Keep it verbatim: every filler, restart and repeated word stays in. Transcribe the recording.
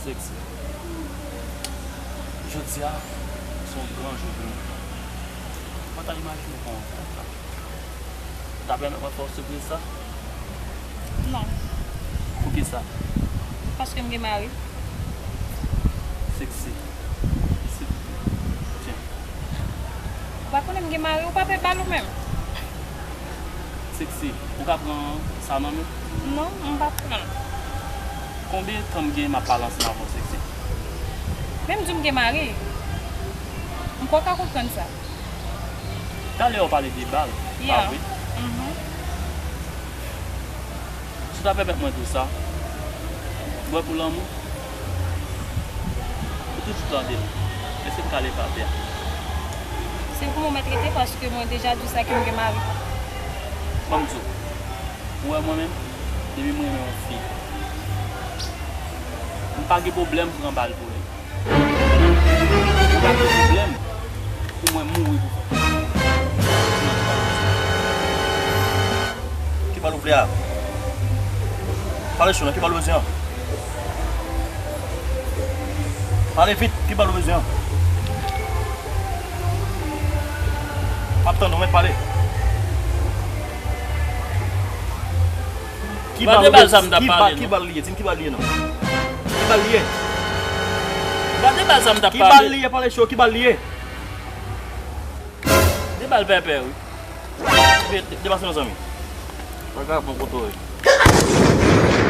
Sexy. Jodi a, se yon gran jou pou mwen. Mwen pa ta imajine w konn yon bagay konsa. Ou ta pèmèt mwen fè w sipriz sa? Non. Poukisa? Paske m gen mari. Sexy. Silvouplè. Tyen. Ou pa konnen m gen mari, ou pa pè bal ou menm. Sexy, ou ka pran sa nan men m? Non, m p ap pran l. Konbyen tan m gen m ap pale ansanm avè w, Sexy? Men m di w m gen mari. M kwè w ka konprann sa. Talè w pale de bal, pa vre? Mhm. Si w ta pèmèt mwen di w sa, m wè pou lanmou, ou toujou tande l. Èske m ka leve atè a? Se pou mwen mèt rete paske mwen deja di w sa ke m gen mari. Ban m di w, ou wè mwen menm, depi m renmen yon fi, m pa gen pwoblèm pran bal pou li. Ou pa gen pwoblèm pou mwen mouri pou sa. Ki bal ou vle a? Pale cho non, ki bal ou bezwen an? Pale vit, ki bal ou bezwen an? M ap tande w, mèt pale. Ki bal ou bezwen? Ki bal, ki bal li ye? Di m ki bal li ye non. Ki bal li ye? Ba de bal sa m t ap pale. Ki bal li ye, pale cho, ki bal li ye? De bal pèpè, wi. De-, de-, depase non, zanmi. Bagay bon kote w ye.